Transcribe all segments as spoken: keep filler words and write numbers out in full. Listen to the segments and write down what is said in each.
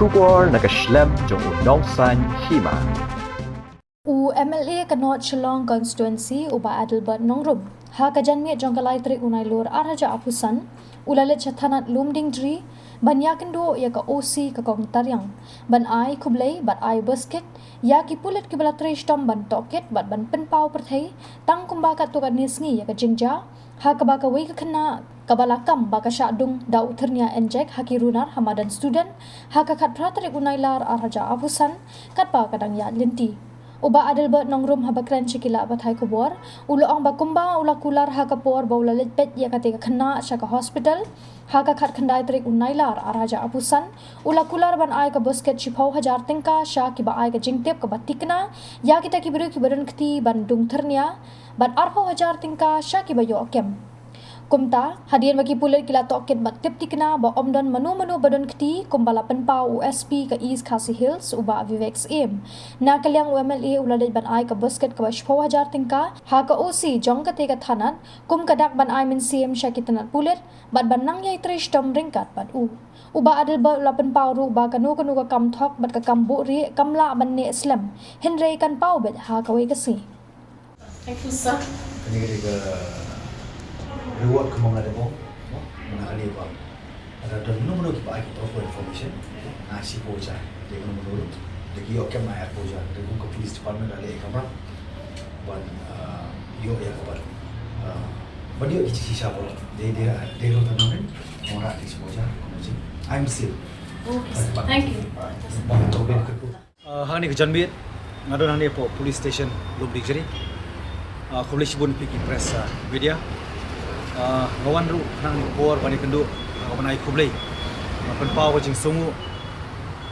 Khubor na ka shlem jong u Nongsaiñ Hima. U M L A ka North Shillong Constituency, u Bah Adelbert Nongrum, ha ka janmiet jong ka lai tarik u Nailur ar hajar arphew san, u la leit sha thanat Lumdiengjri ban ïakynduh ïa ka O C ka Kong Tariang ban ai khublei bad ai basket ïa ki pulit kiba la trei shitom ban tohkit bad ban pynpaw pyrthei tang kumba katto katne sngi ïa ka jingjia ha kaba kawei ka khynnah kaba la kam ba ka shah dung da u thyrnia injek ha ki runar ha madan student ha ka khatphra tarik u Nailar ar hajar arphew san, katba ka dang ïaid lynti. U Bah Adelbert Nongrum haba kren sha ki lad pathai khubor, u la ong ba kumba u la kular ha ka por ba u la leit peit ïa kata ka khynnah sha ka hospital ha ka khatkhyndai tarik u Nailar ar hajar arphew san, u la kular ban ai ka basket shiphew hajar tyngka sha kiba ai ka jingtip kaba thikna ïa kita ki briew kiba don kti ban dung thyrnia, bad arphew hajar tyngka sha kiba ïoh kem. Kumta, hadien ba ki pulit ki la tohkit bad tip thikna ba ym don mano mano ba don kti, kumba la pynpaw u S P ka East Khasi Hills, u Bah Vivek Syiem. Na ka liang u M L A u la leit ban ai ka basket kaba shiphew hajar tyngka ha ka O C jong kata ka thanat, kum ka dak ban ai mynsiem sha ki tnat pulit bad ban nang ïai trei shitom ryngkat bad u. U Bah Adelbert u la pynpaw ruh ba kano kano ka kam thok bad ka kam buhrieh kam lah ban neh slem, hynrei kan paw beit ha kawei ka sngi. Thank you, sir. Kane ka dei ka reward kumba nga la dep ong, mo? Nga kane ba lada don mano mano kiba ai ka proper information, nga ai shiphew hajar. Dei mano mano ruh, da ki ïoh kem nga ai arphew hajar. Dei kum ka police department la leh kamram ban, ah, ïoh ïa ka ban, ah, ban ïoh ki shisha bor. Dei, dei, dei ruh tang nongrim, nga ai shiphew hajar. Kum jing, I'm still. Okay, sir. Thank you. Ba, ba, ba, ba, ba, Uh, hangne ka janmiet nga don hangne hapoh police station Lumdiengjri. Uh, khublei shibun phi ki press, uh, media. Uh, nga wan ruh hangne ka por ban ïakynduh, uh, ban ai khublei, uh, pynpaw ka jingsngew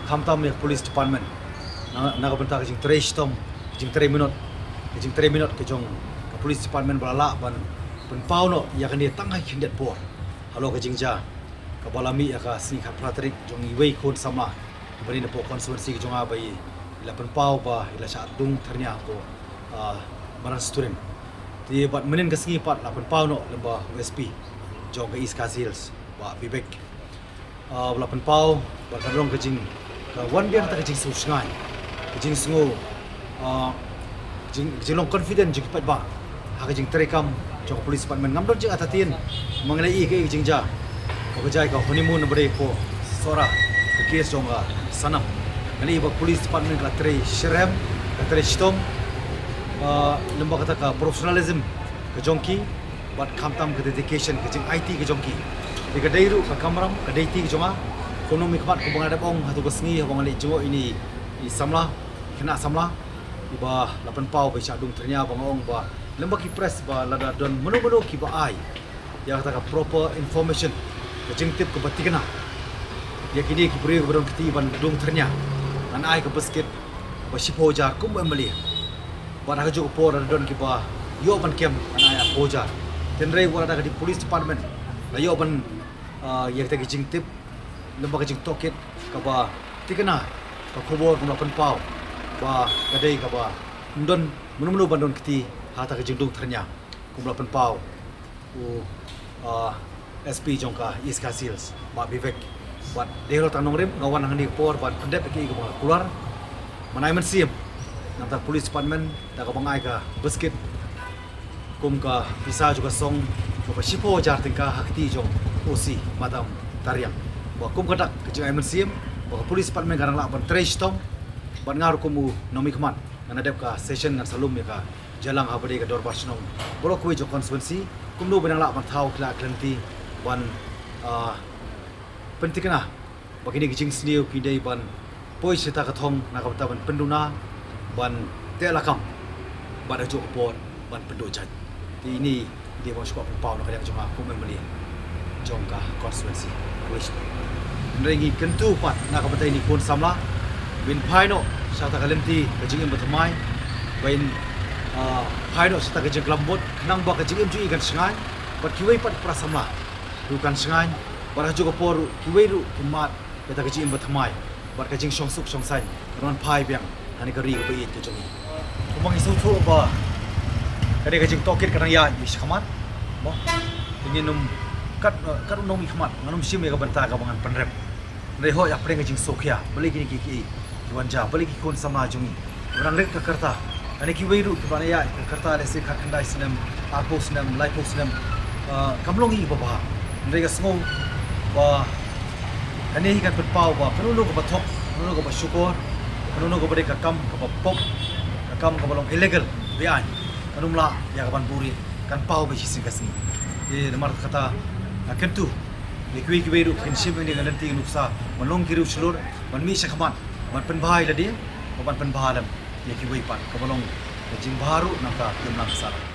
khamtam ïa ka police department na, na ka bynta ka jingtrei shitom, ka jingtrei minot, ka jingtrei minot ka jong ka police department ba la lah ban pynpaw noh ïa kane tang ha ki khyndiat por halor ka jingjia kaba la mih ïa ka sngi khatphra tarik jong iwei khun samla ba dei napoh constituency ka jong nga ba i la pynpaw ba i la shah dung thyrnia hapoh, ah, madan student. Te bad mynnin ka sngi pat la pynpaw noh lyngba u S P jong ka East Khasi Hills, Bah Vivek. Ah, ba la pynpaw bad ka long ka jing, ka wan biang kata ka jingsngewsynei, ka jingsngew, ah, jing, jinglong confident jong ki paidbah ha ka jingtrei kam jong ka police department. Ngam don jingartatien, ma nga la ïohi ka jingjia kaba jia ka honeymoon ba dei hapoh Sohra, ka case jong ka Sanam. Nga la ïohi ba police department ka la trei shitrhem, ka trei shitom, ah, lyngba kata ka professionalism ka jong ki bad khamtam ka dedication, ka jingaiti ka jong ki. Te ka dei ruh ka kamram, ka dei ti ka jong nga. Kumno mynta kumba nga dep ong, hato ka sngi haba nga leit jngoh ïa ine i samla, khynnah samla iba la pynpaw ba i shah dung thyrnia, ba nga ong ba lyngba ki press ba lada don mano mano kiba ai ïa kata ka proper information, ka jingtip kaba thikna ïa kine ki briew kiba don kti ban dung thyrnia, ngan ai ka basket ba shiphew hajar kum M L A. Bad ha kajuh ka por lada don kiba ïoh ban kem, ngan ai arphew hajar. Hynrei wat lada ka dei police department la ïoh ban, ah, ïa kata ka jingtip lyngba ka jingtohkit kaba thikna ka khubor kumba la pynpaw ba ka dei kaba ym don mano mano ban don kti ha kata ka jingdung thyrnia, kumba la pynpaw u, ah, S P jong ka East Khasi Hills, Bah Vivek. Bad dei halor tang nongrim nga wan hangne ka por ban pyndep ïa kaei kaba nga la kular. Ngan ai mynsiem na ka bynta ka police department da kaba nga ai ka basket kum ka pisa jong ka song kaba shiphew hajar tyngka ha kti jong O C Madam Tariang. Ba kum ka dak ka jingai mynsiem ba ka police department ka nang lah ban trei shitom. Bad nga ruh kum u nongmihkhmat ngan ïa dep ka session, ngan sa lum ïa ka jingïalang haba dei ka dorbar shnong baroh kawei jong ka constituency, kumno ba nang lah ban thaw khlem khlem ti ban, ah, pynthikna ba kine ki jingsniew ki dei ban poi sha kata ka thong na ka bynta ban pynduna, ban teh lakam bad ha kajuh ka por ban pynduh jait. Te ine dei ba nga sngewbha pynpaw na ka liang jong nga kum M L A jong ka constituency. Hynrei ngi kyntu pat na ka bynta ine i khun samla, ban phai noh sha kata ka lynti ka jingim bathymmai, ban, ah, phai noh sha kata ka jingklam vote khnang ba ka jingim jong i kan shngaiñ bad kiwei pat ki para samla ruh kan shngaiñ, bad ha kajuh ka por ruh kiwei ruh kin mad ïa kata ka jingim bathymmai bad ka jingshongsuk shongsaiñ kan wan phai biang ha kane ka ri kaba ïeit ka jong ngi. Kumba ngi sngewthuh ba ka dei ka jingtohkit ka dang ïaid shakhmat, mo. Te ngin ym, kat, kat u nongmihkhmat ngan ym shim ïa ka bynta kaba ngan pynrem. Hynrei hooid, hapdeng ka jingsngewkhia, balei kine kiei kiei ki wan jia, balei ki khun samla jong ngi ki wan rit ka karta. Kane kiwei ruh kiba ïaid ka karta lehse khatkhyndai snem, arphew snem, laiphew snem, ah, kam long ïa kiba bha. Hynrei ka sngew ba kane hi kan pynpaw ba kano kano kaba thok, kano kano kaba shukor, kano kano kaba dei ka kam kaba pop, ka kam kaba long illegal, beaiñ, kan ym lah ïa ka ban buhrieh, kan paw ba shisien ka sngi. Te namar kata, ah, kyntu ïa kiwei kiwei ruh kin shim ïa kane ka lynti nuksa ban long ki riewshlur, ban mih shakhmat, ban pynbha ïa lade, ban pynbha lem ïa kiwei pat, kaba long ka jingbha ruh nangta ïa ka imlang ka sahlang.